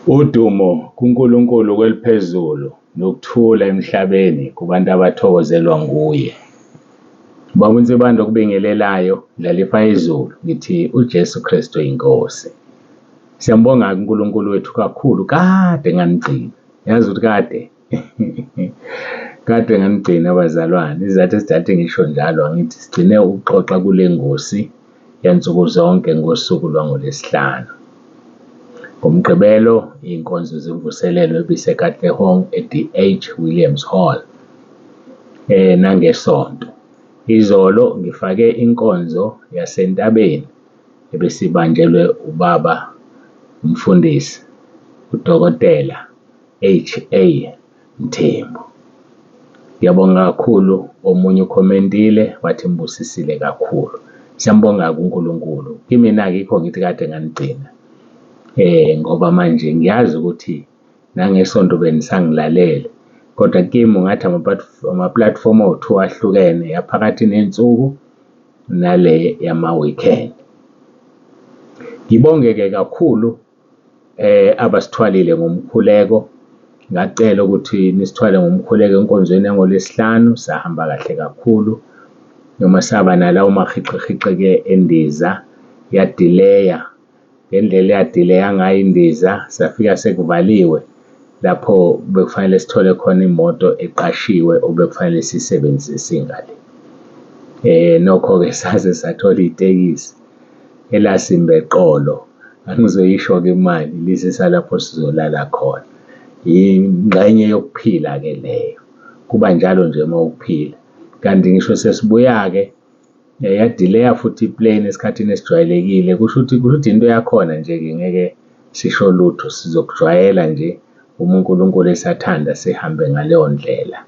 Udumo kuNkulunkulu kweliphezulu nokuthula emhlabeni kubantu abathokozelwa nguye. Baba uNsibande okubingelelayo, Ndlalifa yezulu, ngithi uJesu Kristu inkosi. Siyambonga uNkulunkulu wethu kakhulu, kade nganigcina. Yazi ukuthi kade kade nganigcina bazalwane. Izizathu esidala ngisho njalo angithi sigcine ukuxoxa kule ngosi yansuku zonke ngosuku lwangoLwesihlanu. NgoMgqibelo iy'nkonzo zemvuselelo ebiseKatlehong e-D_H Williams Hall nangeSonto. Izolo ngifake inkonzo yasentabeni ebesibanjelwe ubaba umfundisi uDokotela H_A Mthembu. Ngiyabonga kakhulu omunye ukhomentile wathi imbusisile kakhulu. Siyambonga-ke uNkulunkulu. Kimina-ke yikho ngithi kade nganigcina ngoba manje ngiyazi ukuthi nangeSonto benisangilalele kodwa kimi ungathi ama-platform awu-two ahlukene, yaphakathi ney'nsuku nale yama-weekend. Ngibonge-ke kakhulu abasithwalile ngomkhuleko. Ngacela ukuthi nisithwale ngomkhuleko enkonzweni yangoLwesihlanu, sahamba kahle kakhulu. Noma saba nalawo mahixihixe-ke endiza, yadileya. Ngendlela eyadileya ngayo indiza, safika sekuvaliwe lapho bekufanele sithole khona imoto eqashiwe obekufanele siyisebenzise singale. Nokho-ke saze sathola itekisi elasimba eqolo, angizoyisho-ke imali, lisisa lapho sizolala khona. Yingxenye yokuphila-ke leyo, kuba njalo nje uma uphila. Kanti ngisho sesibuya-ke yadileya futhi ipleni esikhathini esijwayelekile, kusho ukuthi kusho ukuthi into yakhona nje-ke ngeke sisho lutho sizokujwayela nje uma uNkulunkulu esathanda sihambe ngaleyo ndlela.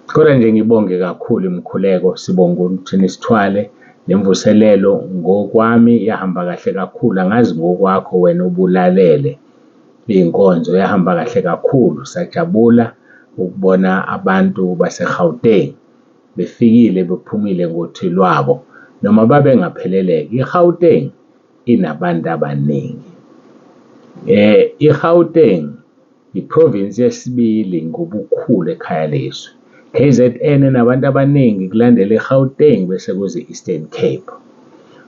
Kodwa nje ngibonge kakhulu imikhuleko, sibonge ukuthi nisithwale nemvuselelo ngokwami yahamba kahle kakhulu, angazi ngokwakho wena obulalele iy'nkonzo yahamba kahle kakhulu. Sajabula ukubona abantu baseGauteng befikile bephumile ngothi lwabo noma babengaphelele-ke. I-Gauteng inabantu abaningi. I-Gauteng i-province yesibili ngobukhulu ekhaya lezwe. KZN enabantu abaningi kulandela i-Gauteng bese kuza i-Eastern Cape.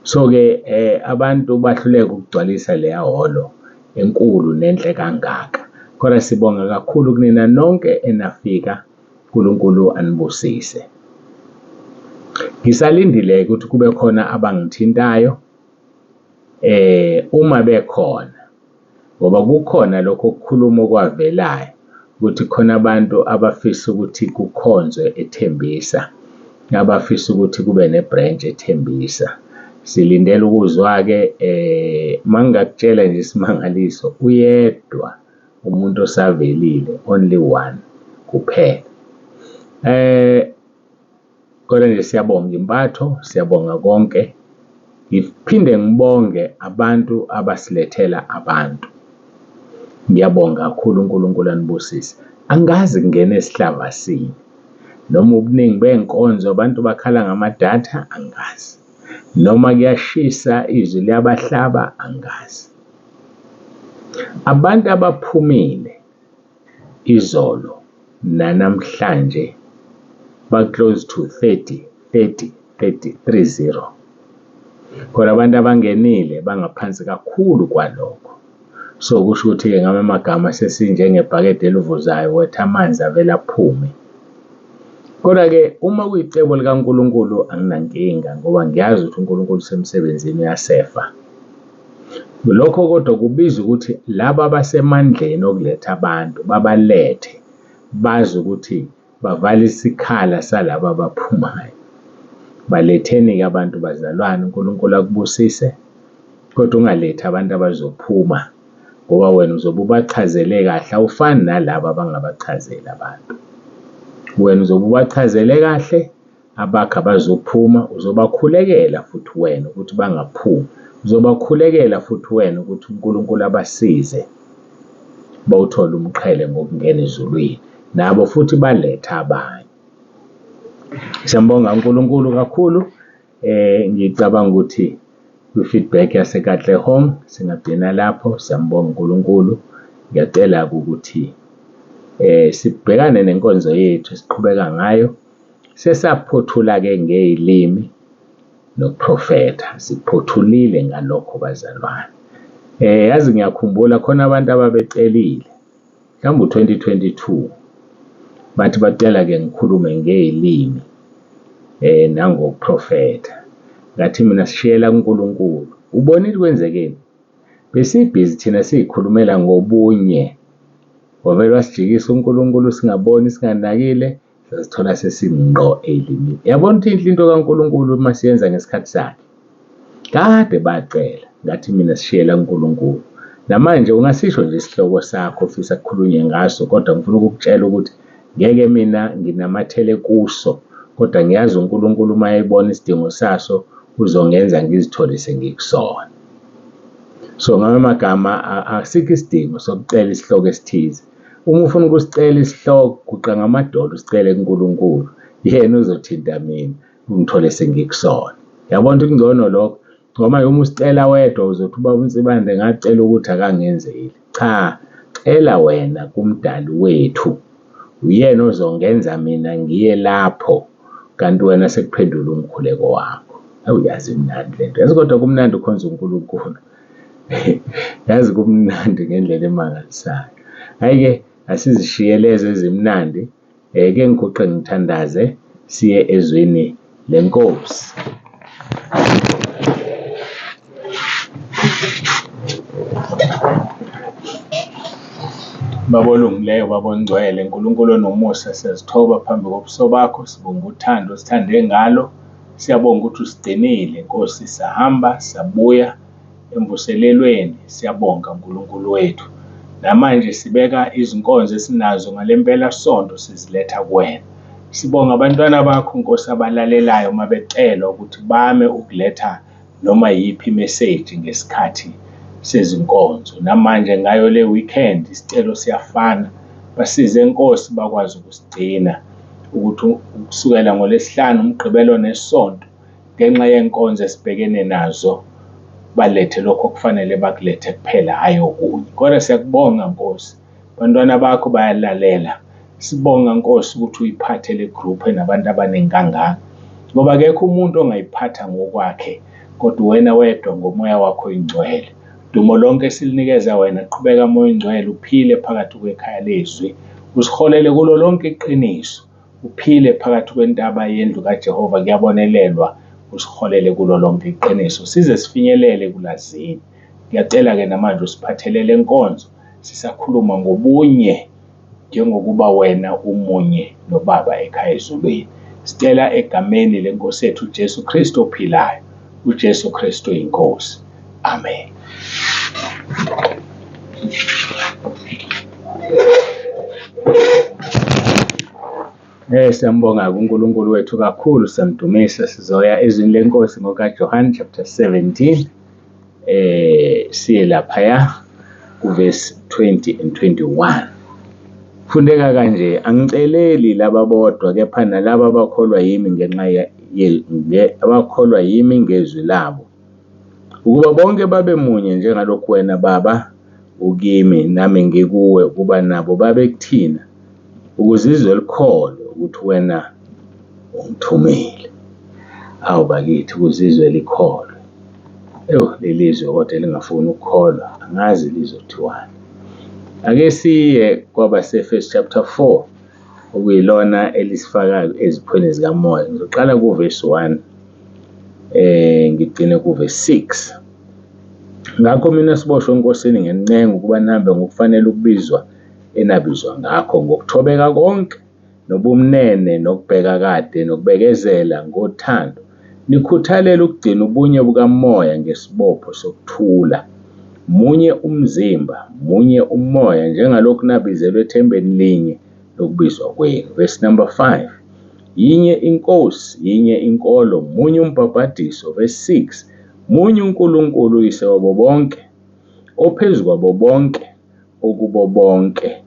So-ke abantu bahluleka ukugcwalisa leya hholo enkulu nenhle kangaka. Kodwa sibonga kakhulu kunina nonke enafika, uNkulunkulu anibusise. Ngisalindile-ke ukuthi kube khona abangithintayo uma bekhona ngoba kukhona lokho kukhuluma okwavelayo ukuthi khona abantu abafisa ukuthi kukhonzwe eThembisa, abafisa ukuthi kube ne-branch eThembisa. Silindele ukuzwa-ke uma ngingakutshela nje isimangaliso, uyedwa umuntu osavelile, only one kuphela. Kodwa nje siyabonga impatho, siyabonga konke. Ngiphinde ngibonge abantu abasilethela abantu. Ngiyabonga kakhulu, uNkulunkulu anibusise. Angikaze ngingene sihlava sini noma ubuningi bey'nkonzo abantu bakhala ngamadatha, angazi. Noma kuyashisa izwi liyabahlaba, angazi. Abantu abaphumile izolo nanamhlanje ba-close to 30, 30, 30, 30. Kodwa abantu abangenile bangaphansi kakhulu kwalokho. So kusho ukuthi-ke ngamanye amagama sesinjengebhakede elivuzayo wetha amanzi avele aphume. Kodwa-ke uma kuyicebo likaNkulunkulu anginankinga ngoba ngiyazi ukuthi uNkulunkulu usemsebenzini uyasefa. Lokho kodwa kubiza ukuthi laba abasemandleni okuletha abantu babalethe, bazi ukuthi bavala isikhala salaba abaphumayo. Baletheni-ke abantu bazalwane, uNkulunkulu akubusise, kodwa ungalethi abantu abazophuma ngoba wena uzobe ubachazele kahle, awufani nalaba abangabachazeli abantu. Wena uzobe ubachazele kahle, abakho abazukuphuma, uzobakhulekela futhi wena ukuthi bangaphumi. Uzobakhulekela futhi wena ukuthi uNkulunkulu abasize bawuthole umqhele ngokungena ezulwini. Nabo futhi baletha abanye. Siyambonga uNkulunkulu kakhulu. Ngicabanga ukuthi kwi-feedback yaseKatlehong singagcina lapho. Siyambonga uNkulunkulu. Ngiyacela-ke ukuthi sibhekane nenkonzo yethu esiqhubeka ngayo. Sesaphothula-ke ngey'limi nokuprofetha, siphothulile ngalokho bazalwane. Yazi ngiyakhumbula khona abantu ababecelile, mhlawumbe u-2022, bathi bacela-ke ngikhulume ngey'limi nangokuprofetha. Ngathi mina sishiyela kuNkulunkulu. Ubonile kwenzekeni? Besibhizi thina siy'khulumela ngobunye, wavele wasijikisa uNkulunkulu singaboni singanakile, sazithola sesingqo ey'limini. Yabona ukuthi inhle into kaNkulunkulu uma siyenza ngesikhathi sakhe. Kade bacela, ngathi mina sishiyela kuNkulunkulu. Namanje ungasisho nje isihloko sakho ofisa kukhulunywe ngaso, kodwa ngifuna ukukutshela ukuthi ngeke mina nginamathele kuso, kodwa ngiyazi uNkulunkulu uma ebona isidingo saso uzongenza ngizithole sengikusona. So ngamanye amagama asikho isidingo sokucela isihloko esithize. Uma ufuna ukusicela isihloko, guqa ngamadolo usicele kuNkulunkulu, yena uzothinta mina ungithole sengikusona. Yabona ukuthi kungcono lokho, ngoba uma usicela wedwa uzothi ubaba uNsibande ngacela ukuthi akangenzeli. Cha, cela wena kuMdali wethu, uyena ozongenza mina ngiye lapho, kanti wena sekuphendula umkhuleko wakho. Awu yazi imnandi lento, yazi kodwa kumnandi ukhonza uNkulunkulu. Yazi kumnandi ngendlela emangalisayo. Hhayi-ke asizishiye lezo ezimnandi, ke ngiguqe ngithandaze siye ezwini leNkosi. Baba olungileyo, Baba ongcwele, Nkulunkulu onomusa, siyazithoba phambi kobuso bakho, sibonga uthando osithande ngalo, siyabonga ukuthi usigcinile Nkosi, sahamba sabuya emvuselelweni, siyabonga Nkulunkulu wethu. Namanje sibeka izinkonzo esinazo ngale mpelasonto siziletha kuwena. Sibonga abantwana bakho Nkosi abalalelayo uma becelwa ukuthi bame ukuletha noma yiphi imeseji ngesikhathi sezinkonzo. Namanje ngayo le weekend isicelo siyafana, basize Nkosi bakwazi ukusigcina ukuthi ukusukela ngoLwesihlanu, uMgqibelo neSonto ngenxa yenkonzo esibhekene nazo balethe lokho okufanele bakulethe kuphela, hhayi okunye. Kodwa siyakubonga Nkosi, abantwana bakho bayalalela. Sibonga Nkosi ukuthi uyiphathe le group enabantu abaningi kangaka, ngoba akekho umuntu ongayiphatha ngokwakhe, kodwa wena wedwa ngomoya wakho oyingcwele. Dumo lonke silinikeza wena, qhubeka moya oyingcwele uphile phakathi kwekhaya lezwi, usiholele kulo lonke iqiniso, uphile phakathi kwentaba yendlu kaJehova, kuyabonelelwa, usiholele kulo lonke iqiniso size sifinyelele kulazini. Ngiyacela-ke namanje usiphathele le nkonzo, sisakhuluma ngobunye njengokuba wena umunye noBaba ekhaya ezulwini. Sicela egameni lenkosi yethu uJesu Kristu ophilayo, uJesu Kristu iNkosi. Amen. Siyambonga uNkulunkulu wethu kakhulu, siyamdumisa. Sizoya ezwini lenkosi ngokaJohane chapter 17, siye laphaya kuverse 20 and 21. Fundeka kanje, angiceleli laba bodwa kepha nalaba abakholwa yimi ngenxa abakholwa yimi ngezwi labo, ukuba bonke babe munye njengalokhu wena Baba ukimi nami ngikuwe, ukuba nabo babe kuthina, ukuze izwe likholwe ukuthi wena ungithumile. Awu bakithi, ukuze izwe likholwe. Ewu, leli zwe kodwa elingafuni ukukholwa, angazi lizothiwani. Ake siye kwabaseEfesu chapter 4, okuyilona elisifaka eziphweni zikamoya. Ngizoqala kuvesi 1 ngigcine kuvesi 6. Ngakho mina siboshwe eNkosini ngiyanincenga ukuba nihambe ngokufanele ukubizwa enabizwa ngakho, ngokuthobeka konke nobumnene nokubheka kade nokubekezela ngothando, nikhuthalele ukugcina ubunye bukamoya ngesibopho sokuthula. Munye umzimba, munye umoya, njengalokhu nabizelwe ethembeni linye lokubizwa kwenu. Verse number 5. Yinye iNkosi, yinye inkolo, munye umbhabhadiso. Verse 6. Munye uNkulunkulu uyise wabo bonke, ophezu kwabo bonke, okubo bonke,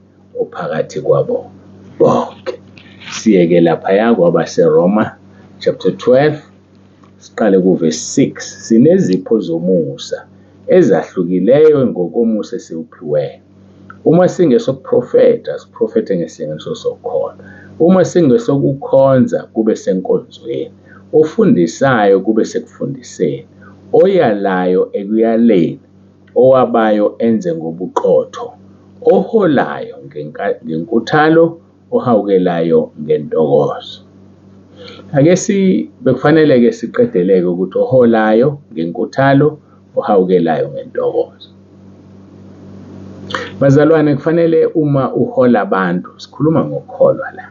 ophakathi kwabo bonke. Siyeke laphaya kwabaseRoma chapter 12, siqale kuvesi 6. Sinezipho zomusa ezahlukileyo ngokomusa esiwuphiweyo. Uma singesokuprofetha, siprofethe ngesilinganiso sokukholwa. Uma singesokukhonza, kube senkonzweni. Ofundisayo kube sekufundiseni. Oyalayo ekuyaleni. Owabayo enze ngobuqotho. Oholayo ngenkuthalo, ohawukelayo ngentokozo. Ake si bekufanele-ke siqedeleke ukuthi oholayo ngenkuthalo, ohawukelayo ngentokozo. Bazalwane, kufanele uma uhola abantu, sikhuluma ngokukholwa la,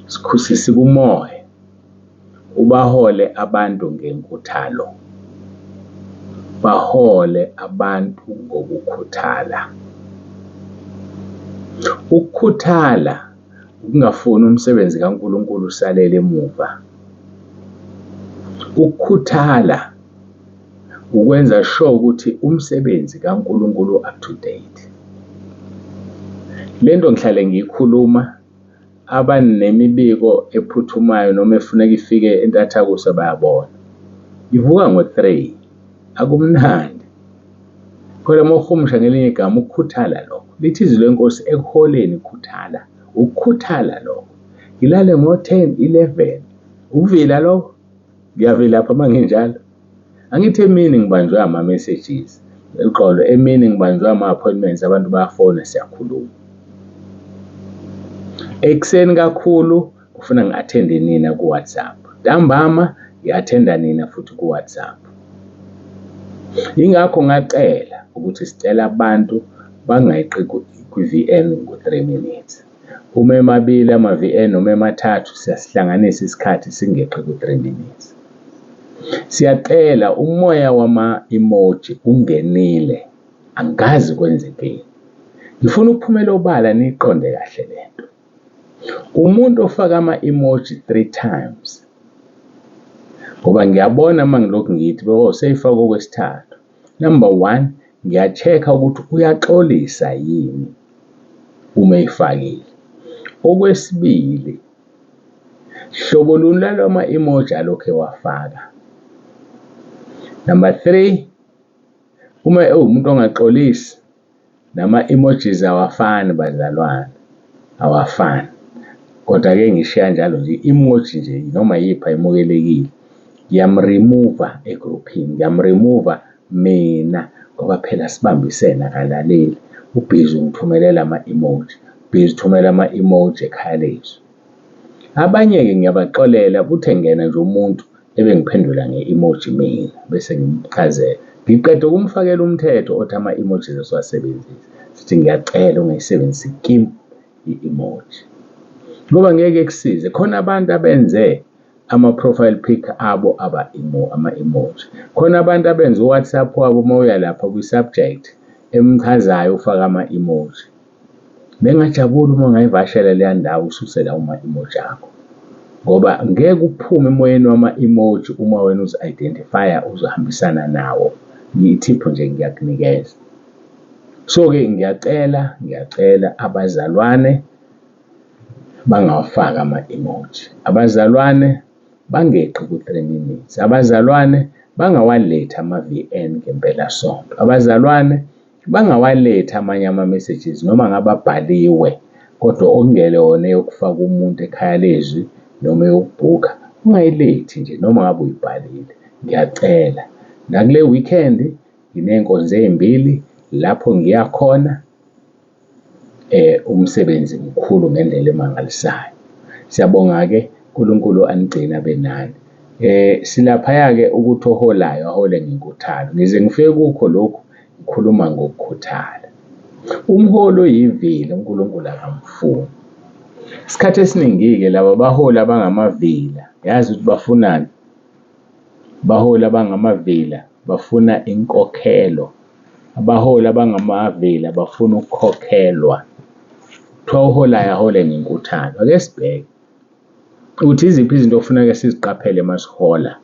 sikumoya, ubahole abantu ngenkuthalo, bahole abantu ngokukhuthala. Ukukhuthala ukungafuni umsebenzi kaNkulunkulu usalele emuva. Ukukhuthala ukwenza sure ukuthi umsebenzi kaNkulunkulu up to date. Lento ngihlale ngiyikhuluma, abanemibiko ephuthumayo noma efuneka ifike entathakusa bayabona. Ngivuka ngo-3, akumnandi. Kodwa uma uhumusha ngelinye igama, ukukhuthala lokho. Lithi izwi lenkosi ekuholeni khuthala. Ukukhuthala lokho. Ngilale ngo-10, 11. Ukuvila lokho? Ngiyavilapha uma nginjalo. Angithi emini ngibanjwe ama-messages. Uxolo, emini ngibanjwe ama-appointments, abantu bayafona, siyakhuluma. Ekuseni kakhulu kufuna ngi-athende nina ku-WhatsApp. Ntambama ngi-athenda nina futhi ku-WhatsApp. Yingakho ngacela ukuthi sicela abantu bangayiqi kwi-VN ngo-3 minutes. Uma emabili ama-VN noma emathathu, siyasihlanganisa isikhathi singeqi ku-3 minutes. Siyacela umoya wama-emoji ungenile, angazi kwenzekeni. Ngifuna ukuphumela obala niyiqonde kahle lento. Umuntu ofaka ama-emoji 3 times, ngoba ngiyabona uma ngilokhu ngithi oh seyifake okwesithathu. Number 1, ngiya-check-a ukuthi uyaxolisa yini uma eyifakile. Okwesibili, hlobo luni lwalama-emoji alokhu ewafaka. Number 3, uma ewumuntu ongaxolisi, nama-emojis awafani bazalwane, awafani. Kodwa-ke ngishiya kanjalo nje, i-emoji nje noma yiphi ayimukelekile. Ngiyamrimuva egruphini, ngiyamrimuva mina ngoba phela sibambisene akalaleli. Ubhizi ungithumelela ama-emoji, ubhizi uthumela ama-emoji ekhaya lethu. Abanye-ke ngiyabaxolela, kuthe ngena nje umuntu ebengiphendula nge-emoji mina bese ngimchazela. Ngiqeda ukumfakela umthetho othi ama-emojis asiwasebenzisi. Sithi ngiyacela ungayisebenzisi kimi i-emoji. Ngoba ngeke kusize. Khona abantu abenze ama-profile pic abo aba ama-emoji. Khona abantu abenze u-WhatsApp wabo uma uya lapha kwi-subject emchazayo ufaka ama-emoji. Bengajabula uma ungayivakashela leya ndawo ususe lawo ma-emoji akho. Ngoba ngeke uphume emoyeni wama-emoji uma wena uzi-identify-a uzohambisana nawo. I-tip nje ngiyakunikeza. So-ke ngiyacela, ngiyacela abazalwane bangawafaki ama-emoji. Abazalwane bangeqi ku-3 minutes. Abazalwane bangawalethi ama-VN ngempelasonto. Abazalwane bangawalethi amanye ama-messages noma ngabe abhaliwe, kodwa okungelona eyokufaka umuntu ekhaya lezwi noma eyokubhukha, ungayilethi nje noma ngabe uyibhalile. Ngiyacela. Nakule weekend nginey'nkonzo ey'mbili lapho ngiya khona, umsebenzi mkhulu ngendlela emangalisayo. Siyabonga-ke, uNkulunkulu anigcine abe nani. Silaphaya-ke ukuthi oholayo ahole ngenkuthalo. Ngize ngifike kukho lokhu ngikhuluma ngokukhuthala. Umholi oyivila uNkulunkulu akamfuni. Isikhathi esiningi-ke laba baholi abangamavila, yazi ukuthi bafunani? Abaholi abangamavila bafuna inkokhelo. Abaholi abangamavila bafuna ukukhokhelwa. Kuthiwa oholayo ahole ngenkuthalo. Ake sibheke ukuthi iziphi izinto okufuneka siziqaphele masihola.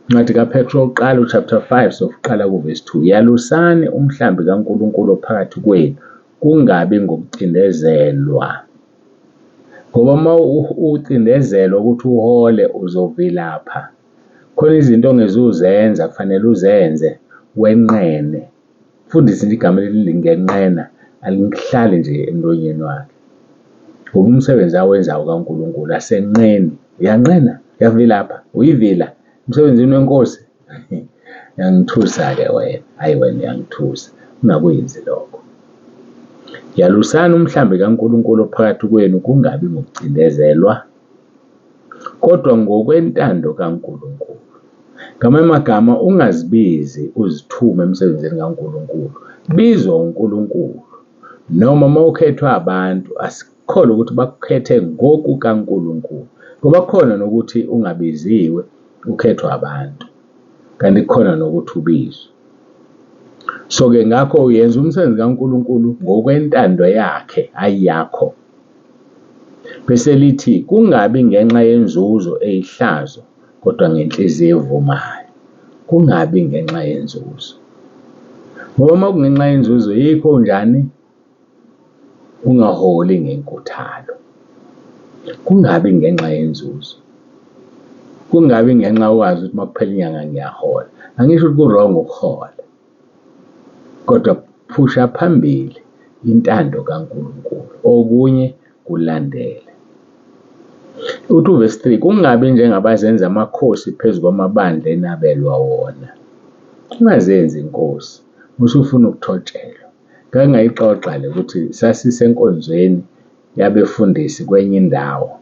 Incwadi kaPetro wokuqala uchapter 5 sokuqala kuvesi 2. Yalusani umhlambi kaNkulunkulu ophakathi kwenu, kungabi ngokucindezelwa. Ngoba uma ucindezelwa ukuthi uhole uzovilapha. Khona izinto ongezuzenza kufanele uzenze wenqene. Fundise nje igama elithi ngenqena. Alihlali nje emlonyeni wakhe. Ngoba umsebenzi awenzayo kaNkulunkulu asenqeni. Uyanqena? Uyavilapha? Uyivila? Emsebenzini wenkosi? Uyangithusa-ke wena. Hhayi wena uyangithusa. Ungakwenzi lokho. Yalusani umhlambi kaNkulunkulu ophakathi kwenu kungabi ngokucindezelwa, kodwa ngokwentando kaNkulunkulu. Ngamanye amagama ungazibizi uzithume emsebenzini kaNkulunkulu. Bizwa uNkulunkulu. Noma uma ukhethwa abantu asikholwe ukuthi bakukhethe ngokukaNkulunkulu. Ngoba kukhona nokuthi ungabiziwe ukhethwa abantu. Kanti kukhona nokuthi ubizwe. So-ke ngakho yenza umsebenzi kaNkulunkulu ngokwentando yakhe, hhayi yakho. Bese lithi kungabi ngenxa yenzuzo eyihlazo kodwa ngenhliziyo evumayo. Kungabi ngenxa yenzuzo. Ngoba uma kungenxa yenzuzo yikho njani? Ungaholi ngenkuthalo. Kungabi ngenxa yenzuzo. Kungabi ngenxa wazi ukuthi uma kuphela inyanga ngiyahola. Angisho ukuthi ku-wrong ukuhola. Kodwa phusha phambili intando kaNkulunkulu. Okunye kulandele. Uthi uvesi 3 kungabi njengabazenza amakhosi phezu kwamabandla enabelwa wona. Ungazenzi inkosi, usufuna ukuthotshelwa. Ngake ngayixoxa le ukuthi sasisenkonzweni yabefundisi kwenye indawo.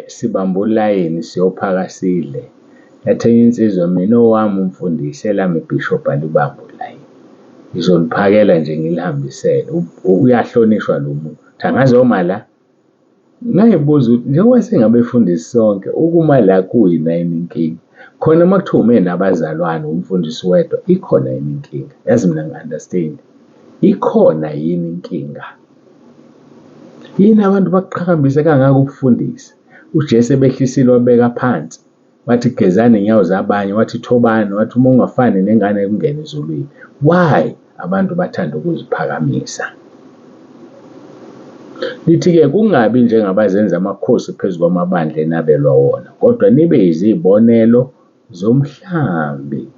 Sibambe ulayini siyophaka sidle. Yathi enye insizwa mina owami umfundisi elami ibhishobhi alibambi ulayini. Ngizoliphakela nje ngilihambisele. Uyahlonishwa lo muntu. Uthi angazoma la. Ngayibuza ukuthi njengoba singabefundisi sonke ukuma la kuyina yini inkinga? Khona uma kuthiwa ume nabazalwane umfundisi wedwa ikhona yini inkinga? Yazi mina ngi-understand. Ikhona yini inkinga? Yini abantu bakuqhakambise kangaka ukufundisa? UJesu ebehlisile wabeka phansi. Wathi gezani inyawo zabanye, wathi thobani, wathi uma ungafani nengane kungena ezulwini. Why abantu bathanda ukuziphakamisa? Lithi-ke kungabi njengabazenza amakhosi phezu kwamabandla enabelwa wona, kodwa nibe yizibonelo zomhlambi.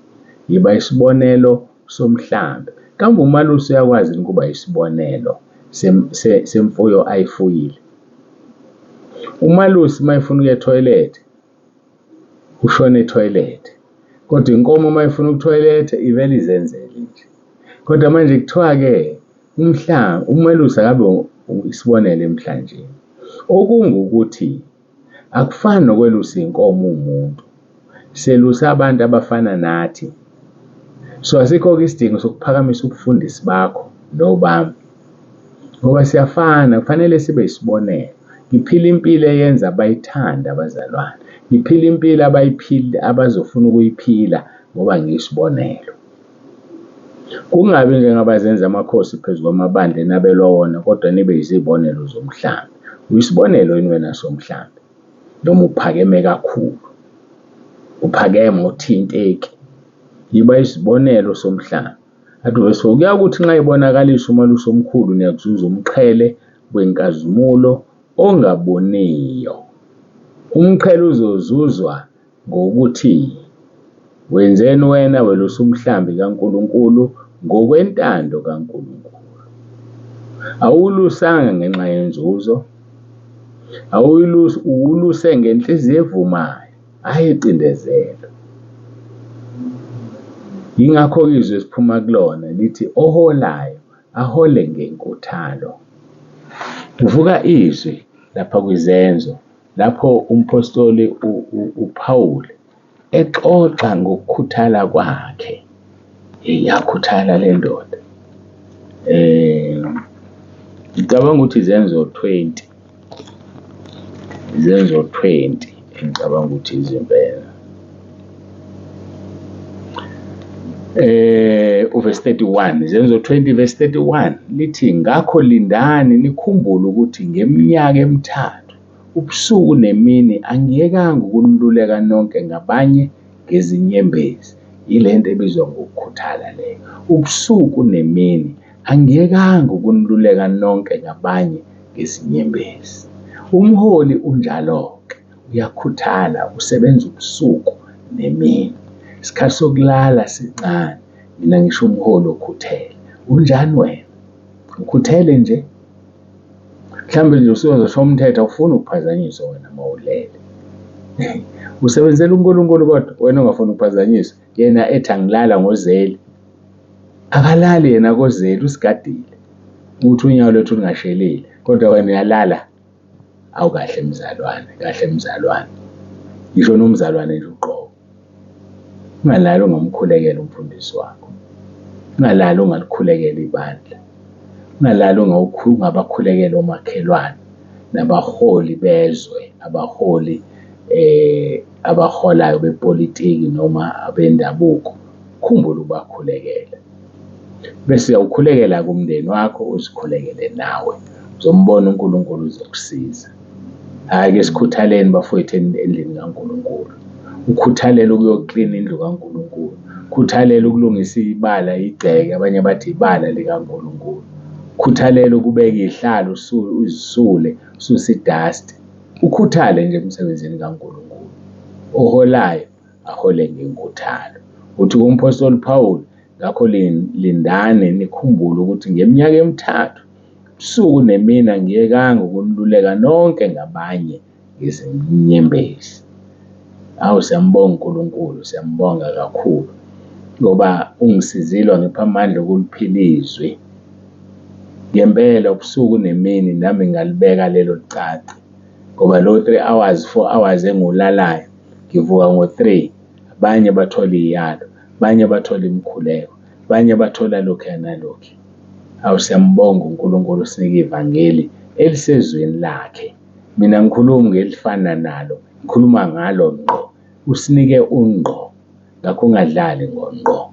Yiba isibonelo somhlambi. Kambe umalusi uyakwazi yini ukuba isibonelo semfuyo ayifuyile? Umalusi uma efuna ukuya ethoyilethe ushona ethoyilethe, kodwa inkomo uma ifuna ukuthoyilethe ivele izenzele nje. Kodwa manje kuthiwa-ke umelusi akabe isibonelo emhlanjini. Okungukuthi akufani nokwelusa inkomo uwumuntu. Selusa abantu abafana nathi. So asikho-ke isidingo sokuphakamisa ubufundisi bakho nobami. Ngoba siyafana, kufanele sibe isibonelo. Ngiphila impilo eyenza bayithande abazalwane. Ngiphila impilo abayiphila abazofuna ukuyiphila ngoba ngiyisibonelo. Kungabi njengabazenza amakhosi phezu kwamabandla enabelwa wona kodwa nibe yizibonelo zomhlambi. Uyisibonelo yini wena somhlambi? Noma uphakeme kakhulu? Uphakeme awuthinteki. Yiba isibonelo somhlambi. Athi verse 4 kuyakuthi nxa ibonakaliswa umalusi omkhulu niyakuzuza umqhele wenkazimulo ongaboniyo. Umqhele uzozuzwa ngokuthi wenzeni wena welusa umhlambi kaNkulunkulu ngokwentando kaNkulunkulu. Awulusanga ngenxa yenzuzo, awuluse ngenhliziyo evumayo, hhayi ecindezelo. Yingakho-ke izwi esiphuma kulona lithi oholayo ahole ngenkuthalo. Kuvuka izwi lapha kwizenzo lapho umphostoli uPaul exoxa ngokukhuthala kwakhe. Yakhuthala le ndoda. Ngicabanga ukuthi izenzo 20. Izenzo 20 engicabanga ukuthi izimpela. Uverse 31 Izenzo 20 verse 31 lithi ngakho lindani nikhumbule ukuthi ngeminyaka emithathu ubusuku nemini angiyekanga ukuniluleka nonke ngabanye ngezinyembezi. Yilento ebizwa ngokukhuthala leyo. Ubusuku nemini angiyekanga ukuniluleka nonke ngabanye ngezinyembezi. Umholi unjalo-ke, uyakhuthala, usebenza ubusuku nemini. Isikhathi sokulala sincane. Mina ngisho umholi okhuthele, Unjani wena? Ukhuthele nje? Mhlawumbe nje usuyozoshaya umthetho awufuni ukuphazanyiswa wena uma ulele. Usebenzela uNkulunkulu kodwa wena ongafuni ukuphazanyiswa, yena ethi angilala ngozeli. Akalali yena kozeli, usigadile ukuthi unyawo lwethu lungasheleli, kodwa wena uyalala. Awu kahle mzalwane, kahle mzalwane. Ngisho nomzalwane nje uqobo. Ungalali ungamkhulekela umfundisi wakho. Ungalali ungalikhulekela ibandla. Ungalali ungabakhulekela omakhelwane nabaholi bezwe, abaholi abaholayo bepolitiki noma abendabuko. Khumbule ukubakhulekela. Bese uyawukhulekela-ke umndeni wakho, uzikhulekele nawe. Uzombona uNkulunkulu uzokusiza. Hhayi ke sikhuthaleni bafowethu endlini kaNkulunkulu. Ukhuthalele ukuyoklina indlu kaNkulunkulu. Khuthalela ukulungisa ibala, igceke, abanye bathi ibala likaNkulunkulu. Khuthalela ukubeka iy'hlalo uzisule, ususe i-dust. Ukhuthale nje emsebenzini kaNkulunkulu. Oholayo ahole ngenkuthalo. Uthi umphostoli Paul, ngakho lindani nikhumbule ukuthi ngeminyaka emithathu ubusuku nemini angiyekanga ukuniluleka nonke ngabanye ngezinyembezi. Awu siyambonga uNkulunkulu, siyambonga kakhulu ngoba ungisizile wangipha amandla okuliphila izwi. Ngempela ubusuku nemini nami ngingalibeka lelo licace ngoba lo 3 hours, 4 hours engiwulalayo ngivuka ngo-3 abanye bathola iy'yalo, abanye bathola imikhuleko, abanye bathola lokhuya nalokhuya. Awu siyambonga uNkulunkulu usinike ivangeli elisezwini lakhe. Mina ngikhulumi ngelifana nalo, ngikhuluma ngalo ngqo. Usinike ungqo, ngakho ungadlali ngongqo.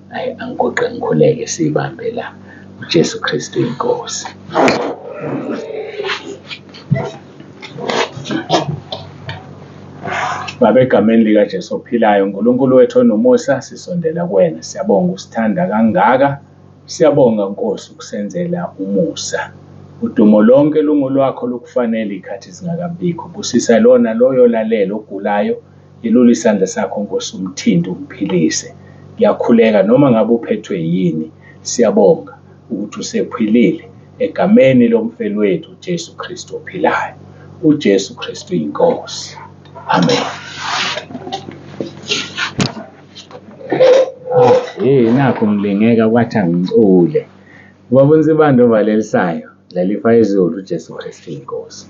Hhayi angiguqe ngikhuleke siyibambe la. UJesu Kristu iNkosi. Baba, egameni likaJesu ophilayo, uNkulunkulu wethu onomusa, sisondela kuwena. Siyabonga usithanda kangaka. Siyabonga Nkosi ukusenzela umusa. Udumo lonke lungolwakho lukufanele ikhathi zingakabikho. Busisa lona loyo olalela ogulayo, yelula isandla sakho Nkosi umthinte umphilise. Ngiyakhuleka noma ngabe uphethwe yini, siyabonga ukuthi usephilile egameni lomfeli wethu uJesu Kristu ophilayo. UJesu Kristu iNkosi. Amen. Hey, nakhu ngilingeka kwathi angicule. Ubaba uNsibande ovalelisayo, Dlalifa izulu, uJesu Kristu iNkosi.